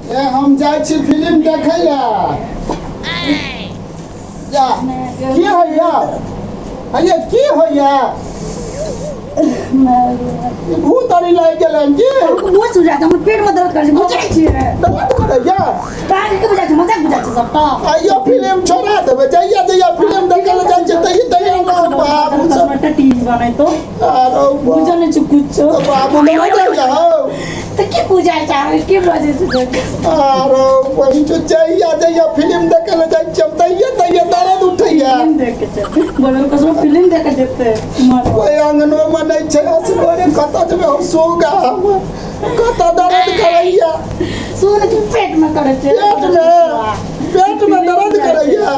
ए हम जाइ छी फिल्म देखै लए। जा की होइया? अये की होइया? ई भूत अरी लागि गेलै की? मुँह सुझा हमर पेट में दर्द करै छै, बुझै छियै? दर्द करैया? काहे के बुझै छै? मजाक बुझै छै सबटा। आइयो फिल्म छोड़ा देबै। जहिया जहिया फिल्म देखै लए जाइ छै तहिया तहिया बाबू सब टटी बनैतो। आरो बुझल नहि छै कुछो। बाबू नहि जाइया हौ। तऽ की बुझाइ छै, की बजै छै? आरो बहिन, जहिया जहिया फिल्म देखै लए जाइ छियै तहिया तहिया दर्द उठैया। फिल्म देखे छै बोलल कसम, फिल्म देखे जेतै। कोइ आंगनो मे नहि छै, असगरे कतऽ जेबै हम? सुगा कतऽ दर्द करैया? सुन छै, पेट में करै छै। पेट मे दर्द करैया।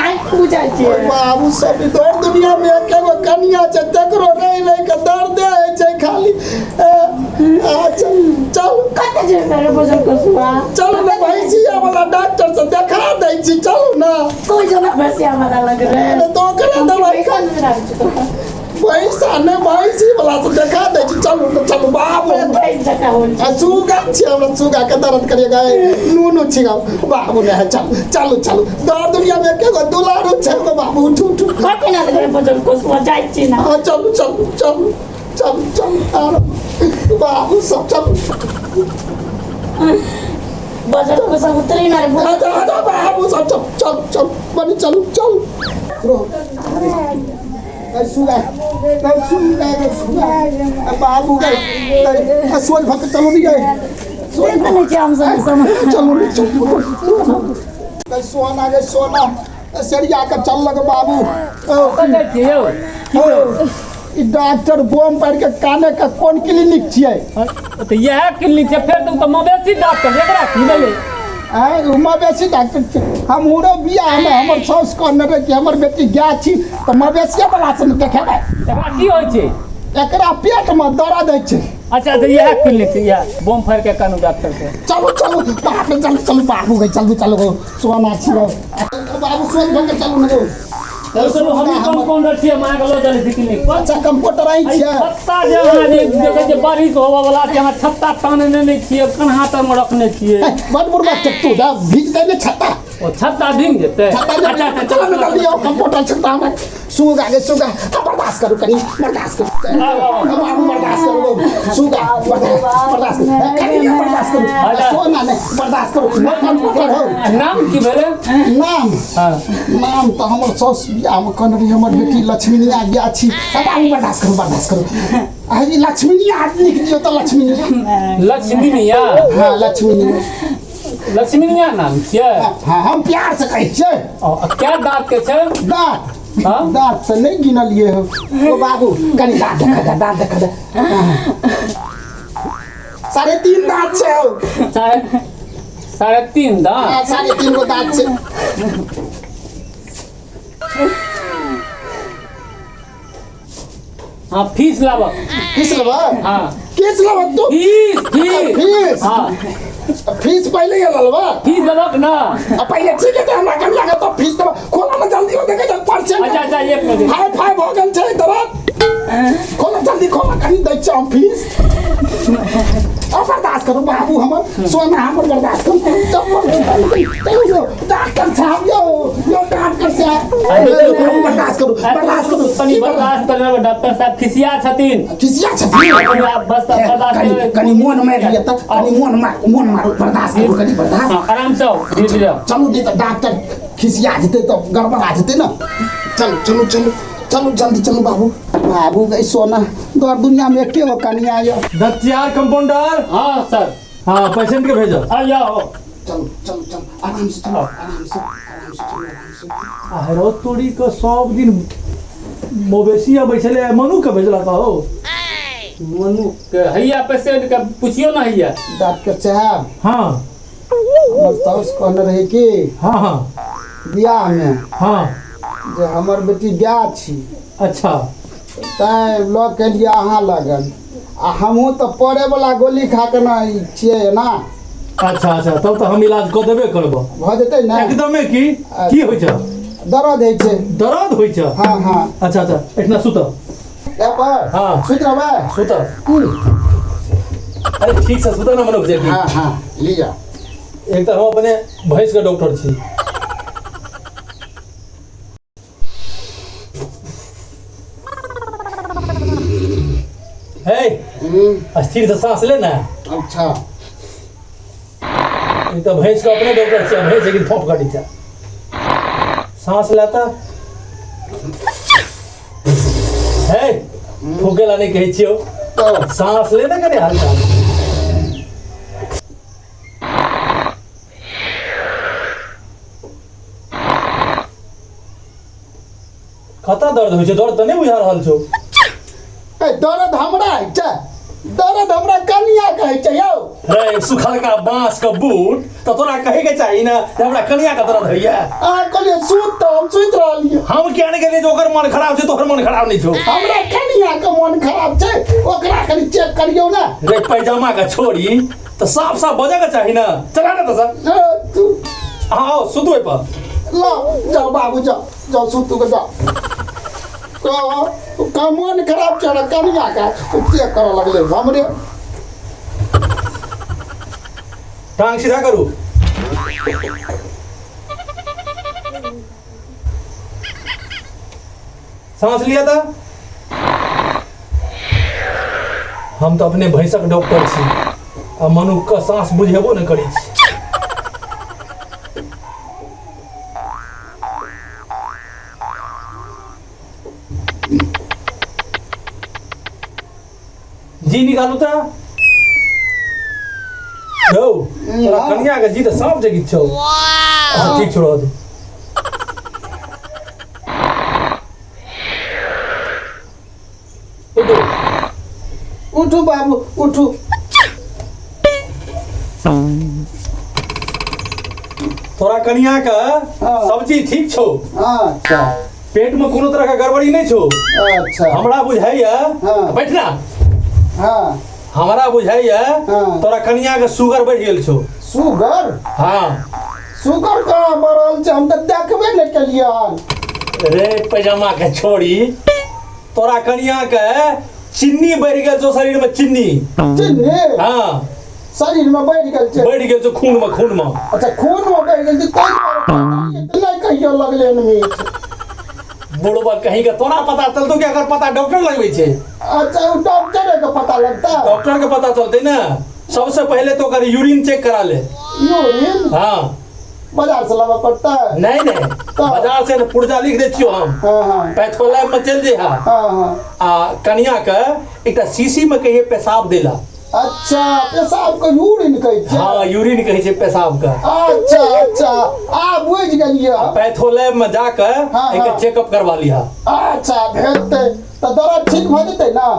आइ बुझाइ छै। ओय बाबू सब, ई दौड़ दुनिया मे एके गो कनिया छै, तकरो रहि रहि के दर्दे होइ छै खाली। अच्छा चल। कतऽ जेबै रे बजल कसुआ? चलू ने, भैंसिया वाला डॉक्टर से देखा दै छी, चलू ने। कोई जना भैंसिया वाला लग रे? अरे तो ओकरे दवाई खा। पैसा नहि, भैंसी वाला से देखा दै छी, चलू ने, चलू बाबू। भैंस जकाँ होल आ सुगा छी हमरा, सुगा के दर्द करिए गए नूनू छी बाबू ने। चल चलू चलू, दर दुनिया में एके गो दुलारू छै गो बाबू। उठू उठू। कथी ना रे बजल कसुआ, जाइ छी ना। हाँ चलू चलू चलू चलू चलू, आरो बाबू सब चलू। बजल कसुआ उतरी ना रे। आजा आजा बाबू सब, चल चल चल बनी, चलू चल रो गई सुगा गई सुगा गई सुगा बाबू गई गई सोच भक्त, चलू नहीं गए। सोच नहीं छै हम सब सब। चलू नहीं, चलू गई सोना गई सोना, सरिया के चल लग बाबू। कतऽ जाइ छियै यौ? की यौ? ई डॉक्टर बोम पारि के काने के कोन क्लिनिक छियै? तऽ इएह क्लिनिक छै। फेर तऽ मवेशी डॉक्टर, एकरा की भेलै? आँय, ओ मवेशी डॉक्टर छै। हमरो बियाहमे हमर साउस कहने रहै कि हमर बेटी गाय छी तऽ मवेशिये वाला से ने देखेबै। एकरा की होइ छै? एकरा पेटमे दर्द होइ छै। अच्छा अच्छा, इएह क्लिनिक छै, इएह बोम फाड़ि के कानू डॉक्टर के। चलू चलू, बाप रे, चलू चलू बाबू गई, चलू चलू गो, सोना छी गो बाबू, सोच भऽ के चलू ने गो। चलू चलू, हम कंपाउंडर छियै, हम अहाँके लऽ चलै छी क्लिनिक पर। अच्छा, कंप्यूटर आई छियै? छत्ता जे अहाँ जे देखै छियै, बारिश होबऽ वाला छै, अहाँ छत्ता तानने नहि छियै, कन्हा तरमे रखने छियै। बड बुढ़बा चट्टू दा भीज दे ने छत्ता। ओ छत्ता भींग जेतै। छत्ता जे अच्छा अच्छा। चलो ने जल्दी आओ, कंप्यूटर छत्ता हमरा। सुगा गे सुगा, अब बर्दाश्त करू, कनी बर्दाश्त करू। आउ, आउ। अब आबू, बर्दाश्त करू सुगा, बर्दाश्त बर्दाश्त करू। ए, कनी बर्दाश्त करू। अच्छा। सोना ने बर्दाश्त करू, कंप्यूटर हो। नाम की भेलै? नाम? हँ। नाम तऽ हमर साउस बियाहमे कहने रही, हमर बेटी लक्ष्मीनिया बियाह छी। अब आबू, बर्दाश्त करू बर्दाश्त करू। आ ई लक्ष्मीनिया लिख दियौ तऽ, लक्ष्मीनिया। लक्ष्मीनिया? हाँ, लक्ष्मीनिया। लक्ष्मीनिया नाम छियै? हाँ, हम प्यार से कहै छियै। ओ, आ कए दाँत के छै? दाँत? हाँ? दाँत तऽ नहि गिनलियै हो। ओ बाबू, कनि दाँत देखा दे, दाँत देखा दे। 3.5 दाँत छै हौ। 3.5 दाँत? हाँ, 3.5 गो दाँत छै। हाँ, फीस लाबऽ। फीस लेबै? हाँ। किस लेबै तू? Fees fees. फीस? हाँ। फीस पहिले ही लेलबा? फीस देबक ना। आ पहिले ठीक है, हमरा कनिया के तो फीस देबा। खोला ना जल्दी, हो देखे जब परसेंट। अच्छा अच्छा, एक मिनट। हाई फाई भऽ गेल छै दर्द। खोला जल्दी खोला, कहीं दै छियै हम फीस। अब बर्दाश्त करू बाबू, हमर सोना हमर, बर्दाश्त करू। चप्पल चलू यौ डॉक्टर साहब, यौ यौ डॉक्टर साहब, बाबू बर्दाश्त करू बर्दाश्त करू। कनि बर्दाश्त करबै, डॉक्टर साहब खिसिया छथिन। खिसिया छथिन? कनि आब बस बर्दाश्त कनि करू। कनि मोन मारि लिअ तऽ, कनि मोन मार, मोन मारू, बर्दाश्त करू कनि, बर्दाश्त। हाँ, आराम से आउ, धीरे धीरे आउ। चलू, नहीं तऽ डॉक्टर खिसिया जेतै तऽ गड़बड़ा जेतै ने। चलू चलू चलू चलू, जल्दी चलू बाबू। बाबू गई सोना, दर दुनिया में एके गो कनिया यऽ। दत्तियार कंपाउंडर। हाँ सर। हाँ, पेशेंट के भेजो। आ जाओ। चलू चलू चलू, आराम से चलू, आराम से आराम से चलू, आराम से। आ तोरी के सब दिन मवेशी अबै छलै, मनु के भेजलक हो? मनु के हैया पेशेंट के पुछियो ना हैया। डॉक्टर साहब। हाँ। हमर साउस कहने रहे कि हाँ हाँ बियाह में हाँ जे हमर बेटी गाय छी। अच्छा। तैं लऽ के एलियै अहाँ लगन, आ हमहूँ तऽ पड़े वाला गोली खा के ने ई छियै ना। अच्छा अच्छा, तब तऽ हम इलाज कऽ देबे करबो। भऽ जेतै ने? एकदमे। की की होइ छै? दर्द होइ छै। दर्द होइ छै? हाँ हाँ। अच्छा अच्छा, एहिठिना सुत। ए पर? हाँ। सुति रहबै? सुत। अरे ठीक से सुत ना मनोज जी। हाँ हाँ, लिअ। एक तऽ हम अपने भैंसके डॉक्टर छी। हे, स्थिर से सांस ले ना। अच्छा। ई तऽ भैंसके अपने डॉक्टर छियै, भैंस लेकिन फोफ करै छै। सांस लेता हे, फूके ला नहि कहै छियौ। तऽ सांस ले ने कनि हल्का। कतऽ दर्द होइ छै? दर्द तऽ नहि बुझा रहल छौ। ए, दर्द हमरा होइ छै? दर्द हमरा कनिया के होइ छै यौ। रे सुखलका बाँस के बूट, तऽ तोरा कहे के चाही ने जे हमरा कनिया के दर्द होइया। अहाँ कहलियै सुत, तऽ हम सुति रहलियै। हम किया नहि गेलियै जे ओकर मन खराब छै, तोहर मन खराब नहि छौ? हमरा कनिया के मन खराब छै, ओकरा कनि चेक करियौ ने। रे पैजामा के छोड़ी, तऽ साफ साफ बजऽ के चाही ने। चला ने तऽ सर। ए, तू हाँ, आओ सुतू ओहि पर। लो जाओ बाबू, जाओ जाओ, सुतू के जाओ। का मन खराब छै हमरा कनिया के, चेक करऽ लगलै हमरे। टांग सीधा करू। सांस लिया था। हम तऽ अपने भैंसक डॉक्टर छी आ मनुख के सांस बुझेबो नहि करै छी। जी निकालू तऽ यौ। तोरा कनिया के जी तऽ साँप जगी छौ। अच्छा, ठीक छौ, रहऽ दे। उठू। उठू बाबू, उठू। तोरा कनिया के हाँ। सब चीज ठीक छौ। अच्छा। पेट में कोनो तरह के गड़बड़ी नहीं छौ। अच्छा। हमरा बुझाइया। हाँ। बैठ ना। हाँ। हमरा बुझाइया, हाँ। तोरा कनिया के शुगर बढ़ि गेल छौ। शुगर? हाँ। शुगर कहाँ बढ़ल छै? हम तऽ देखबे नहि केलियै हन। रे पैजामा के छोड़ी, तोरा कनिया के चीनी बढ़ि गेल छौ शरीर में, चीनी। चिन्नी? हाँ। शरीर में बढ़ि गेल छै? बढ़ि गेल छौ खून में, खून में। अच्छा, खून में बढ़ि गेल छै, ताहि दुआरे नहि कहियो लगलै हन मीठ। बुढ़बा कहीं के, तोरा पता चलतौ कि अगर पता डॉक्टर लगबै छै? अच्छा, ओ डॉक्टरे के पता लगता? डॉक्टर के पता चलतै ने। सबसे पहले तो ओकर यूरिन चेक करा ले। यूरिन? हाँ। बाजार से लाबऽ पड़तै? नहीं नहीं, बाजार से ने, पुर्जा लिख दै छियौ हम। हाँ हाँ पैथो लैब में चलि जइहा। हाँ हाँ आ कनिया के एकटा शीशी में कहिए पेशाब देला। अच्छा, पेशाब के यूरिन कहै छै? हाँ, यूरिन कहै छै पेशाब के। अच्छा अच्छा, आ बुझि गेलियै हम। पैथो लैब में जाके हाँ, एकर हाँ। चेकअप करवा लिहा। अच्छा, भेजतै तऽ दर्द ठीक भऽ जेतै ने?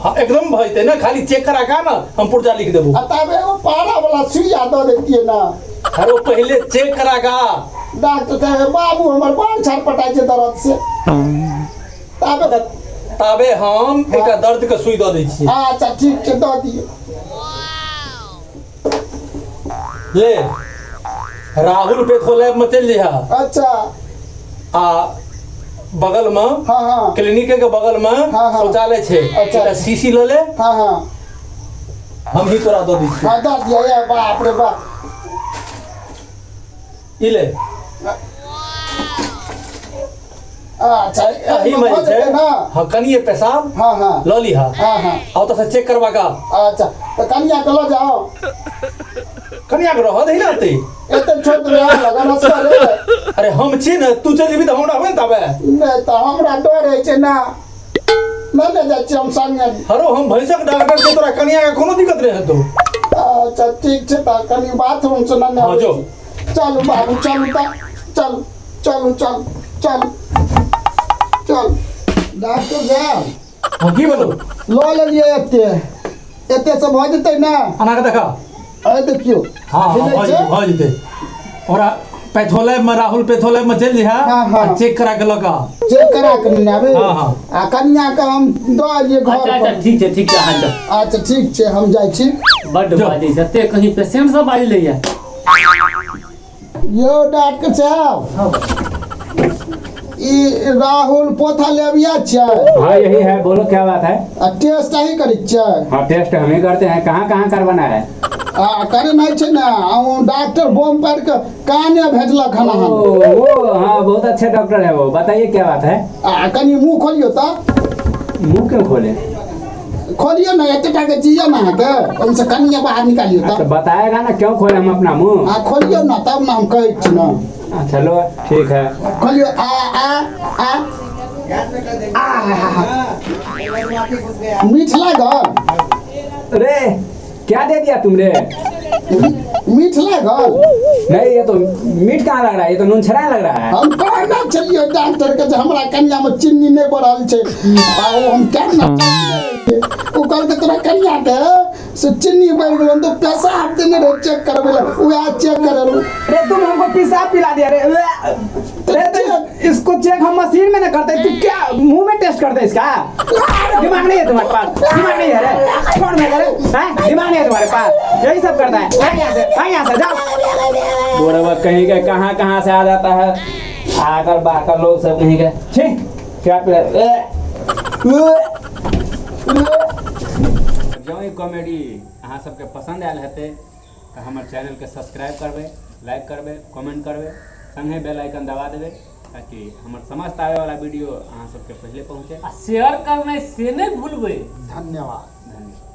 हाँ, एकदम भऽ जेतै ने, खाली चेक करा के आ ने, हम पुर्जा लिख देबो। आ तब एगो पारा वाला सुइया दऽ दैतियै ने। अरे, पहिले चेक करा के आ। डॉक्टर साहेब, बाबू हमर बड़ छटपटाइ छै दर्द से, ताबे ताबे हम एकटा दर्द के सुई दऽ दै छियै। अच्छा, ठीक छै, दऽ दियौ। ले, राहुल पेथो लैब में चलि जइहा। अच्छा। आ बगल में, हाँ हाँ क्लिनिक के बगल में हाँ, हाँ। शौचालय छै। अच्छा। एकटा शीशी लऽ ले। हाँ हाँ हम ही तोरा दऽ दै छियौ। हाँ, दऽ दियौ। ए बाप रे बाप! ई ले। अच्छा। एही में भऽ जे छै जेतै ने? हाँ, कनिये पेशाब हाँ हाँ लऽ लिहा। हाँ हाँ आ ओतऽ से चेक करवा का। अच्छा, तऽ कनिया के लऽ जाओ। कनिया के रहऽ दही ने एतै। एते छोड़ देबै अहाँ लगन असगरे? अरे, हम छी ने, तू चलि जेबही तऽ हम रहबै ने ताबे। नहि तऽ हमरा डर होइ छै ने, नहि ने जाइ छियै हम संगे। हरो, हम भैंसक डॉक्टर छी, तोरा कनिया के कोनो दिक्कत नहि हेतौ। अच्छा, ठीक छै, तऽ कनि बाथरूम से ने। हाँ, जो। चलू बाबू, चलू तऽ, चलू चलू चलू चलू चलू। डॉक्टर साहब। हाँ, की बोलू? लऽ लेलियै एते, एते से भऽ जेतै ने? अना के देखा। अरे, देखियौ। हाँ हाँ मिलै भऽ छै? जेतै, भऽ जेतै। ओकरा पैथोलैब में, राहुल पैथोलैब में चलि जइहा। हाँ, हाँ। आ चेक करा के लऽ के आ। चेक करा के नेने आबी। हाँ, हाँ। आ कनिया के हम दऽ एलियै घर अच्छा अच्छा पर। ठीक छै, ठीक छै, अहाँ जाउ। अच्छा, ठीक छै, हम जाइ छी। बड्ड जाउ। बाजै छै एते, कहीं पेशेंट सब बाजि लैया। यौ डॉक्टर साहब, ई राहुल पोथा लेबिया छै। हाँ, यही है, बोलो, क्या बात है? आ टेस्ट अहीं करै छियै? हाँ, टेस्ट हम ही करते हैं। कहाँ कहाँ करवाना है? आ करे नहि छै ने, आ ओ डॉक्टर बम पारि के काने भेजलक हन अहाँ। ओ वो हाँ, बहुत अच्छे डॉक्टर है वो। बताइए क्या बात है? आ कनि मुँह खोलियौ तऽ। मुंह क्यों खोले? खोलियौ ने, एते टाके जियौ ने अहाँके, ओहिसँ कनिए बाहर निकालियौ तो तऽ। बताएगा ना क्यों खोले हम अपना मुंह? आ खोलियौ ने तब ने हम कहै छी ने। चलो ठीक है। खोलियौ। आ आ आ आ मीठ लागल। अरे क्या दे दिया तुमने? मीठ लागल। नहीं, ये तो मीठ कहाँ लग रहा है, ये तो नून छरा लग रहा है। हम कहने छलियै डॉक्टर के जे हमरा कनिया में चीनी नहि बढ़ल छै, आ ओ हम केना, ओ कहलकै तोरा कनिया के से चीनी बढ़ि गेल, तो पेशाब देने रहे चेक करबै लए, उएह चेक करेलहुँ। अरे तुम हमको पेशाब पिला दिया रे। अरे तो इसको चेक हम मशीन में ना करते, तू क्या मुंह में टेस्ट करते इसका? दिमाग नहीं है तुम्हारे पास? दिमाग नहीं है रे? छोड़ मेरे रे, हैं? दिमाग नहीं है तुम्हारे पास, यही सब करता है। आ यहाँ से, आ यहाँ से जाओ। बुढ़वा कहीं के कहाँ कहाँ से आ जाता है, आकर बाकर लोग सब कहीं के। छी, क्या पिला। जँ ई कॉमेडी अहाँ सबके पसंद आयल हेतै तऽ हमर चैनलके सब्सक्राइब करबै, लाइक करबै, कमेंट करबै, संगे बेल आइकन दबा देबै ताकि हमर समस्त आबैवला वीडियो अहाँ सबके पहिले पहुँचे। आ शेयर करनाइ से नहि भूलबै। धन्यवाद। धन्यवाद।